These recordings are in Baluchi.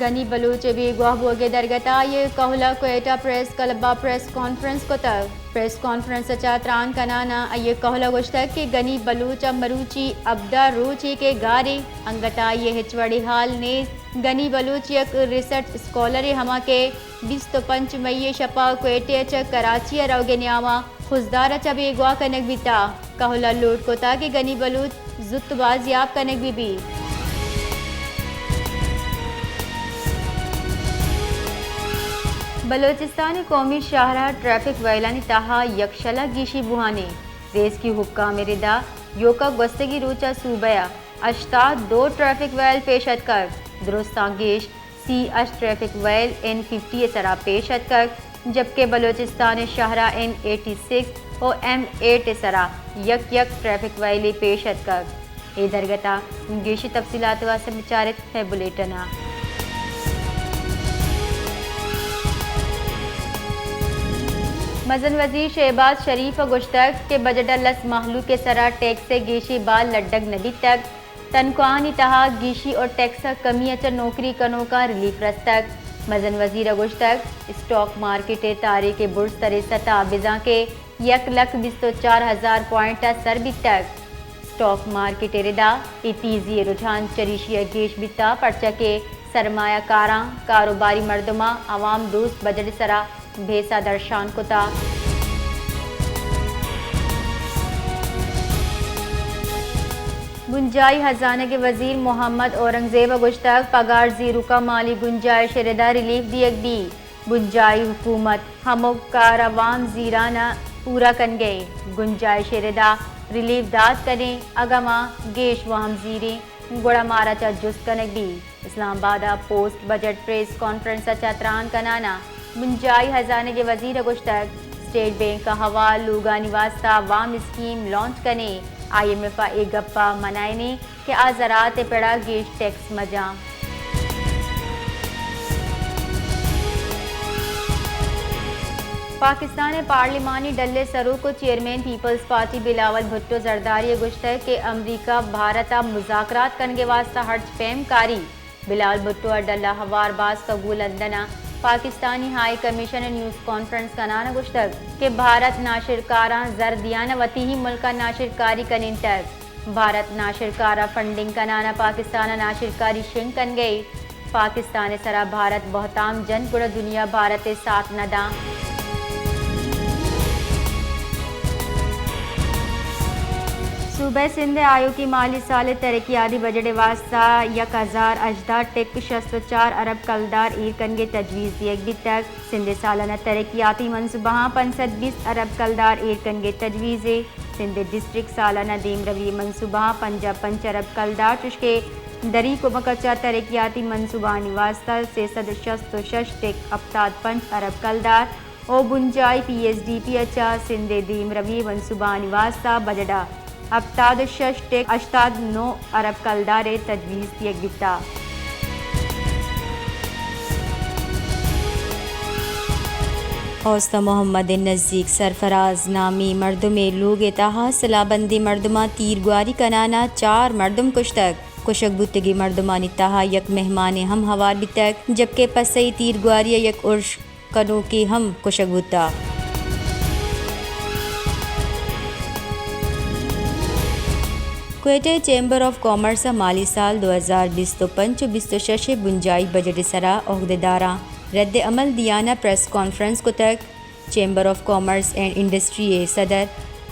گنی بلوچ ءِ بیگواہ بوگ ءِ درگت ءَ آئی ءِ کہول ءَ کوئٹہ پریس کلب ءَ پریس کانفرنس کتگ۔ پریس کانفرنس ءَ چہ تران کنان ءَ آئی ءِ کہول ءَ گوشتگ کہ گنی بلوچ ءَ مروچی ہبدہ روچ اے کہ گار ایں، انگت ءَ آئی ءِ ہچ وڑیں ہال نیست۔ گنی بلوچ یک ریسرچ اسکالرے ہما کہ بیست ءُ پنچ مئی ءِ شپ ءَ کوئٹہ ءَ چہ کراچی ءَ روگ ءِ نیام ءَ خضدار ءَ چہ بیگواہ کنگ بیتگ۔ کہول ءَ لوٹ کتگ کہ گنی بلوچ زوت بازیاب کنگ بہ بیت۔ بلوچستان ءِ قومی شاہراہ ٹریفک ویلانی تہا یکشل ءَ گیشی بوہان ایں۔ ریسکیو حکام ءِ ردا ایوکا گوستگیں روچ ءَ صوبہ ءَ ہشتاد ءُ دو ٹریفک ویل پیش اتکگ۔ درستاں گیش سی ءُ ہشت ٹریفک ویل این ففٹی ءِ سرا پیش اتکگ، جبکہ بلوچستان ءِ شاہراہ این ایٹی سکس ءُ ایم ایٹ ءِ سرا یک یک ٹریفک ویلے پیش اتکگ۔ اے درگت ءَ گیشیں تفصیلات ءِ واستہ بچار ات مئے بلیٹن ءَ۔ مزن وزیر شہباز شریف ءَ گوشتگ کہ بجٹ ءَ لس مہلوک ءِ سرا ٹیکس ءِ گیشیں بال لڈگ نہ بیتگ، تنخواہانی تہا گیشی ءُ ٹیکس ءِ کمی ءَ چہ نوکری کنوکاں ریلیف رستگ۔ مزن وزیر ءَ گوشتگ، اسٹاک مارکیٹ ءِ تاریخ ءِ برزتریں سطح بزاں کہ یک لکھ بیست ءُ چار ہزار پوائنٹ ءَ سر بیتگ۔ اسٹاک مارکیٹ ءِ ردا اے تیزی ءِ رجحان چریشی ءَ گیش بیتگ، پرچا کہ سرمایہ کاراں، کاروباری مردماں عوام دوست بجٹ ءِ سرا بھیسا درشان کتگ۔ بنجاہی ہزانگ ءِ وزیر محمد اورنگزیب ءَ گوشتگ، پگار زیروکاں مالی گنجائش ءِ ردا ریلیف دیگ بیت۔ بنجاہی حکومت ہمک کار ءَ وام زیران ءَ پورا کنگ ءَ ایں۔ گنجائش ءِ ردا ریلیف دات کنیں، اگاں ما گیش وام زیریں گڑا مارا چہ جست کنگ بیت۔ اسلام آباد ءَ پوسٹ بجٹ پریس کانفرنس ءَ چہ تران کنان ءَ بنجاہی ہزانگ ءِ وزیر ءَ گوشتگ، اسٹیٹ بینک ءَ ہوار لوگانی واستہ وام اسکیم لانچ کنیں۔ آئی ایم ایف ءَ اے گپ ءَ منائینیں کہ آ زراعت ءِ پڑ ءَ گیش ٹیکس مہ جاں۔ پاکستان ءِ پارلیمانی ڈل ءِ سروک ءُ چیئرمین پیپلز پارٹی بلاول بھٹو زرداری ءَ گوشتگ کہ امریکہ بھارت ءَ مذاکرات کنگ ءِ واستہ ہرچ پیم کاری۔ بلاول بھٹو ءَ ڈل ءَ ہوار باسک ءَ گوں لندن ءَ پاکستانی ہائی کمیشن ءِ نیوز کانفرنس کنان ءَ گوشتگ کہ بھارت ناشرکاراں زر دیان ءَ وتی ہی ملک ءَ ناشرکاری کنینتگ۔ بھارت ناشرکار ءَ فنڈنگ کنان ءَ پاکستان ءَ ناشرکاری شنگ کنگ ءَ ایں۔ پاکستان ءِ سرا بھارت بہتام جنت گڑا دنیا بھارت ءِ ساتھ نہ داں۔ صوبہ سندھ ءِ آیوکیں مالی سال ءِ ترقیاتی بجٹ ءِ واستہ یک ہزار ہژدہ ٹک شست ءُ چار ارب کلدار ایر کنگ ءِ تجویز دیگ بیتگ۔ سندھ ءِ سالانہ ترقیاتی منصوبہاں پنچ سد بیست ارب کلدار ایر کنگ ءِ تجویزے۔ سندھ ءِ ڈسٹرکٹ سالانہ دیمروی منصوبہاں پنجاہ پنچ ارب کلدار، چوشکہ دری کمک ءَ چہ ترقیاتی منصوبہانی واستہ سے سد شست ءُ شش ٹک ہپتاد پنچ ارب کلدار ءُ بنجاہی پی ایس ڈی پی ءَ چہ سندھ ءِ دیمروی منصوبہانی واستہ بجٹ ءَ ہپتاد ءُ شش ٹک ہشتاد نو ارب کلدار ءِ تجویز دیگ بیتگ۔ اوست محمد ءِ نزیک سرفراز نامی مردمے لوگ ءِ تہا سلاہ بندیں مردماں تیرگواری کنان ءَ چار مردم کشتگ۔ کشگ بوتگیں مردمانی تہا یک مہمانے ہم ہوار بیتگ، جبکہ پسئی تیرگواری ءَ یک ارش کنوکے ہم کشگ بوتگ۔ کوئٹہ ءِ چیمبر آف کامرس ءَ مالی سال دو ہزار بیست ءُ پنچ ءُ بیست ءُ شش ءِ بنجاہی بجٹ ءِ سرا عہدیداراں رد عمل دیان ءَ پریس کانفرنس کتگ۔ Chamber of commerce and industry ءِ صدر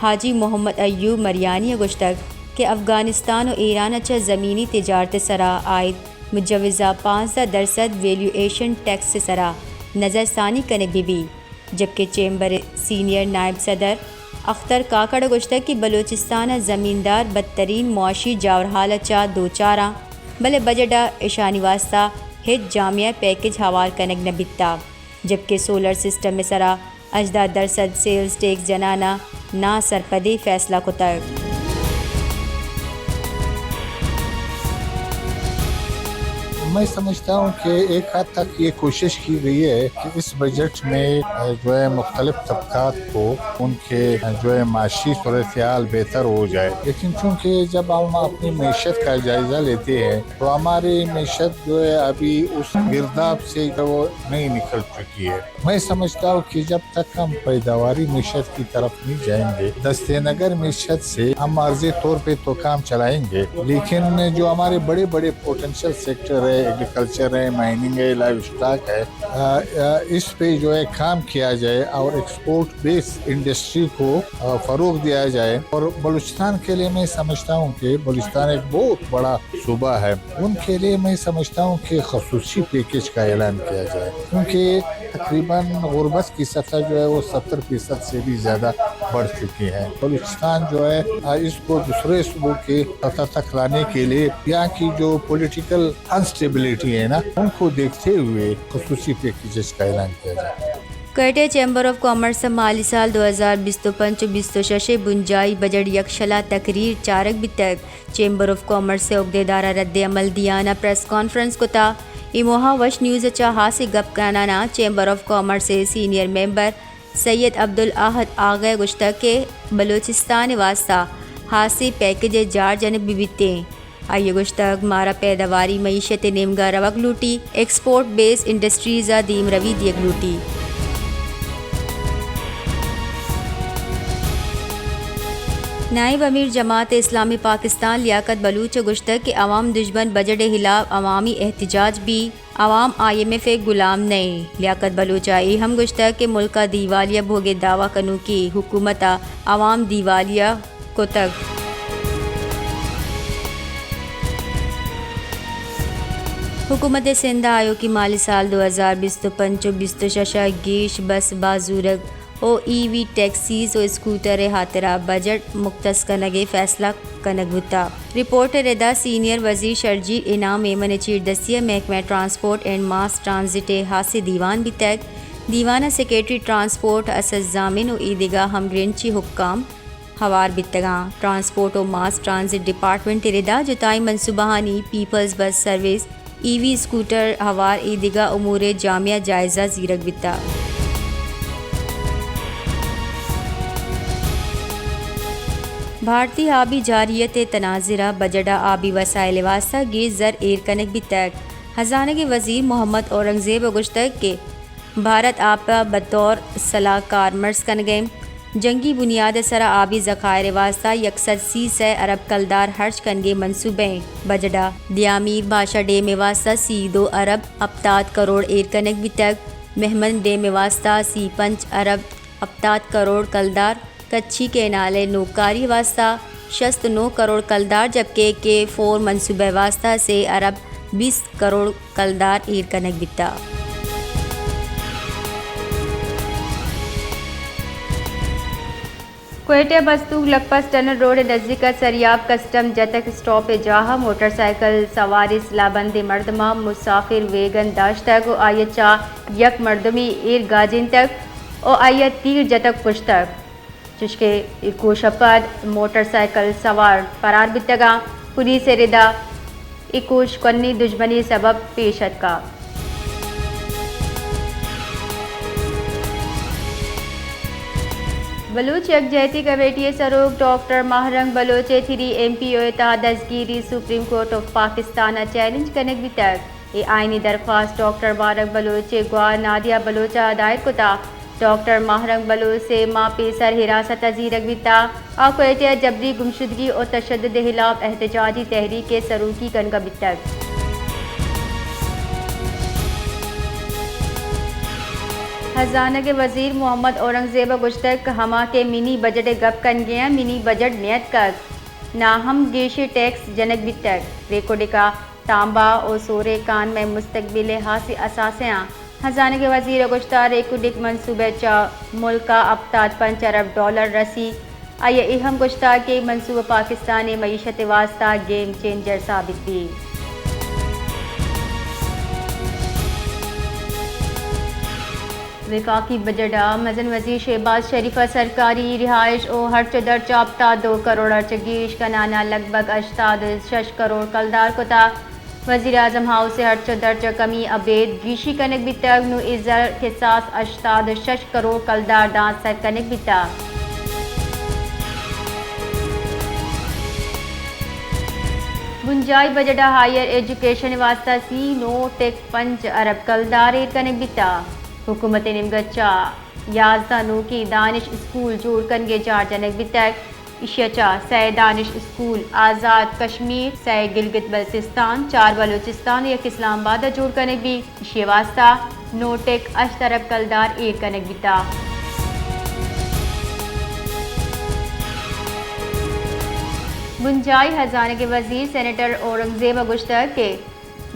حاجی محمد ایوب مریانی ءَ گوشتگ کہ افغانستان ءُ ایران ءَ چہ زمینی تجارت ءِ سرا عائد مجوزہ پانزدہ درسد ویلیو ایشن ٹیکس ءِ سرا نظر ثانی کنگ بہ بیت، جبکہ چیمبر ءِ سینئر نائب صدر اختر کاکڑ ءَ گوشتگ کہ بلوچستان ءِ زمیندار بدترین معاشی جاورحال ءَ چہ دوچاراں، بلے بجٹ ءَ اشانی واستہ ہچ جامع پیکج ہوار کنگ نہ بیتگ، جبکہ سولر سسٹم ءِ سرا ہژدہ درسد سیلز ٹیکس جنان ءَ ناسرپدیں فیصلہ کتگ۔ میں سمجھتا ہوں کہ ایک حد تک یہ کوشش کی گئی ہے کہ اس بجٹ میں جو ہے مختلف طبقات کو ان کے جو ہے معاشی صورتحال بہتر ہو جائے، لیکن چونکہ جب ہم اپنی معیشت کا جائزہ لیتے ہیں تو ہماری معیشت جو ہے ابھی اس گرداب سے جو نہیں نکل چکی ہے۔ میں سمجھتا ہوں کہ جب تک ہم پیداواری معیشت کی طرف نہیں جائیں گے، دست نگر معیشت سے ہم عارضی طور پہ تو کام چلائیں گے، لیکن جو ہمارے بڑے بڑے پوٹینشل سیکٹر ہے، ایگریکلچر ہے، مائننگ ہے، لائیو اسٹاک ہے، آ، آ، اس پہ جو ہے کام کیا جائے اور ایکسپورٹ بیس انڈسٹری کو، آ، فروغ دیا جائے۔ اور بلوچستان کے لیے میں سمجھتا ہوں کہ بلوچستان ایک بہت بڑا صوبہ ہے، ان کے لیے میں سمجھتا ہوں کہ خصوصی پیکج کا اعلان کیا جائے، کیونکہ تقریباً غربت کی سطح جو ہے وہ ستر فیصد سے بھی زیادہ بڑھ چکی ہے۔ بلوچستان جو ہے، آ، اس کو دوسرے صوبوں کی سطح تک لانے کے لیے یہاں کی جو پولیٹیکل انسٹیبلٹی ہے نا، ان کو دیکھتے ہوئے خصوصی پیکجز کا اعلان کیا جائے۔ کوئٹہ چیمبر آف کامرس ءَ مالی سال دو ہزار بیست ءُ پنچ ءُ بیست ءُ شش ءِ بنجاہی بجٹ یکشل ءَ تقریر چارگ بیتگ۔ چیمبر آف کامرس ءِ عہدیدار ءَ رد عمل دیان ءَ پریس کانفرنس کتگ۔ اے موہ ءَ وش نیوز ءَ چہ ہاسیں گپ کنان ءَ چیمبر آف کامرس ءِ سینئر ممبر سید عبدالاحد آغا ءَ گوشتگ کہ بلوچستان ءِ واستہ ہاسیں پیکج ءِ جار جنگ بہ بیتیں۔ آئی ءَ گوشتگ، مارا پیداواری معیشت ءِ نیمگ ءَ روگ لوٹی، ایکسپورٹ بیس انڈسٹریز ءَ دیمروی دیگ لوٹی۔ نائب امیر جماعت اسلامی پاکستان لیاقت بلوچ ءَ گوشتگ کہ عوام دژمن بجٹ ءِ ہلاپ عوامی احتجاج بی، عوام آئی ایم ایف ءِ گلام نہ ایں۔ لیاقت بلوچ ءَ اے ہم گوشتگ کہ ملک ءَ دیوالیہ بوگ ءِ دعوی کنوکیں حکومت ءَ عوام دیوالیہ کتگ۔ حکومت سندھ ءَ آیوکیں مالی سال دو ہزار بیست ءُ پنچ ءُ بیست ءُ شش ءَ گیش بس باز زورگ ءُ ای وی ٹیکسیز ءُ اسکوٹر ءِ ہاترا بجٹ مختص کنگ ءِ فیصلہ کنگ بوتگ۔ رپورٹ ءِ ردا سینئر وزیر شرجیل انعام ایمن ءِ چیردستی ءَ محکمہ ٹرانسپورٹ اینڈ ماس ٹرانزٹ ءِ ہاسیں دیوان بیتگ۔ دیوان ءَ سیکرٹری ٹرانسپورٹ اسد ضامن ءُ ایدگہ ہمگرنچیں حکام ہوار بیتگاں۔ ٹرانسپورٹ ءُ ماس ٹرانزٹ ڈیپارٹمنٹ ءِ ردا جتائیں منصوبہانی پیپلز بس سروس، ای وی اسکوٹر ہوار ایدگہ امور ءِ جامع جائزہ زیرگ بیتگ۔ بھارتی آبی جارحیت ءِ تناظر ءَ بجٹ ءَ آبی وسائل ءِ واستہ گیش زر ایر کنگ بیتگ۔ ہزانگ ءِ وزیر محمد اورنگزیب ءَ گوشتگ کہ بھارت آپ ءَ بطور سلاہ کارمرز کنگ ءَ، جنگی بنیاد ءِ سرا آبی ذخائر ءِ واستہ یک سد سی سئے ارب کلدار ہرچ کنگ ءِ منصوبہ ایں۔ بجٹ ءَ دیامیر بھاشا ڈیم ءِ واستہ سی دو ارب ہپتاد کروڑ ایر کنگ بیتگ، مہمند ڈیم ءِ واستہ سی پنچ ارب ہپتاد کروڑ کلدار، کچھی کینال ءِ نوکاری ءِ واستہ شست نو کروڑ کلدار، جبکہ کے فور منصوبہ ءِ واستہ سے ارب بیست کروڑ کلدار ایر کنگ بیتگ۔ کوئٹہ بستوک لکپس ٹنل روڈ ءِ نزیک ءَ سریاب کسٹم جتک اسٹاپ ءِ جاہ ءَ موٹر سائیکل سواریں سلاہ بندیں مردماں مسافر ویگن داشتگ ءُ آئی ءَ چہ یک مردمے ایر گاجینتگ ءُ آئی ءَ تیر جتگ کشتگ۔ چشکہ اے کوش ءَ پد موٹر سائیکل سوار فرار بیتگاں۔ پولیس ءِ ردا اے کوش کنی دژمنی سبب پیش اتکا۔ بلوچ یکجہتی کمیٹی ءِ سروک ڈاکٹر ماہ رنگ بلوچ ءِ تھری ایم پی او ءِ تہا دزگیری سپریم کورٹ آف پاکستان ءَ چیلنج کنگ بیتگ۔ اے آئینی درخواست ڈاکٹر ماہ رنگ بلوچ ءِ گوار نادیہ بلوچ ءَ دائر کتا۔ ڈاکٹر ماہ رنگ بلوچ سے ماہ پیسر حراست ءَ زیرگ بیتا۔ آ کوئٹہ ءَ جبری گمشدگی ءُ تشدد ءِ ہلاپ احتجاجی تحریک ءِ سروکی کنگ ءَ بیتگ۔ ہزانگ ءِ وزیر محمد اورنگزیب ءَ گوشتگ کہ ہما کہ منی بجٹ ءِ گپ کنگ ءَ اَنت، منی بجٹ نیتکگ، ناں ہم گیشیں ٹیکس جنگ بیتگ۔ ریکوڈک ءَ تانبہ ءُ سورے کان مئے مستقبل ءِ ہاسیں اثاثہ آں۔ ہزانگ ءِ وزیر ءَ گوشتگ ریکوڈک منصوبہ ءَ چہ ملک ءَ ہپتاد پنچ ارب ڈالر رسی۔ آئی ءَ اے ہم گوشتگ کہ اے منصوبہ پاکستان ءِ معیشت ءِ واستہ گیم چینجر ثابت بیت۔ وفاقی بجٹ ءَ مزن وزیر شہباز شریف ءَ سرکاری رہائش ءُ ہرچ ءُ درچ ءَ ہپتاد دو کروڑ ءَ چہ گیش کنان ءَ لگ بھگ ہشتاد ءُ شش کروڑ کلدار کتگ۔ وزیراعظم ہاؤس ء ہرچ ء درچ ء کمی ابید گیشی کنگ بیتگ، نوں اے زر کہ ساس ہشتاد ء شش کروڑ کلدار داں سر کنگ بیتگ۔ بنجاہی بجٹ ء ہائیر ایجوکیشن ء واستہ سی نو ٹک پنچ ارب کلدار ایر کنگ بیتگ۔ حکومت ء نیمگ ء چہ یازدہ نوکیں دانش اسکول جوڑ کنگ ء جار جنگ بیتگ۔ ایشی ء چہ سئے دانش اسکول آزاد کشمیر، سئے گلگت بلتستان، چار بلوچستان ء یک اسلام آباد ء جوڑ کنگ بیت۔ ایشی ء واستہ نو ٹک ہشت ارب کلدار ایر کنگ بیتگ۔ بنجاہی ہزانگ ء وزیر سینیٹر اورنگزیب ء گوشتگ کہ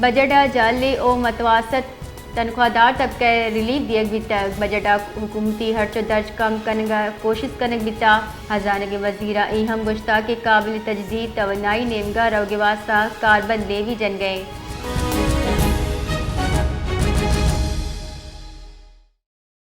بجٹ ء جعلی و متوسط تنخواہ دار طبقہ ء ریلیف دیگ بیتگ۔ بجٹ ء حکومتی ہرچ و درچ کم کنگ ء کوشست کنگ بیتگ۔ ہزانگ ء وزیر ء اے ہم گوشتگ کہ قابل تجدید توانائی نیمگ ء روگ ء واستہ کاربند لیوی جنگ ء انت۔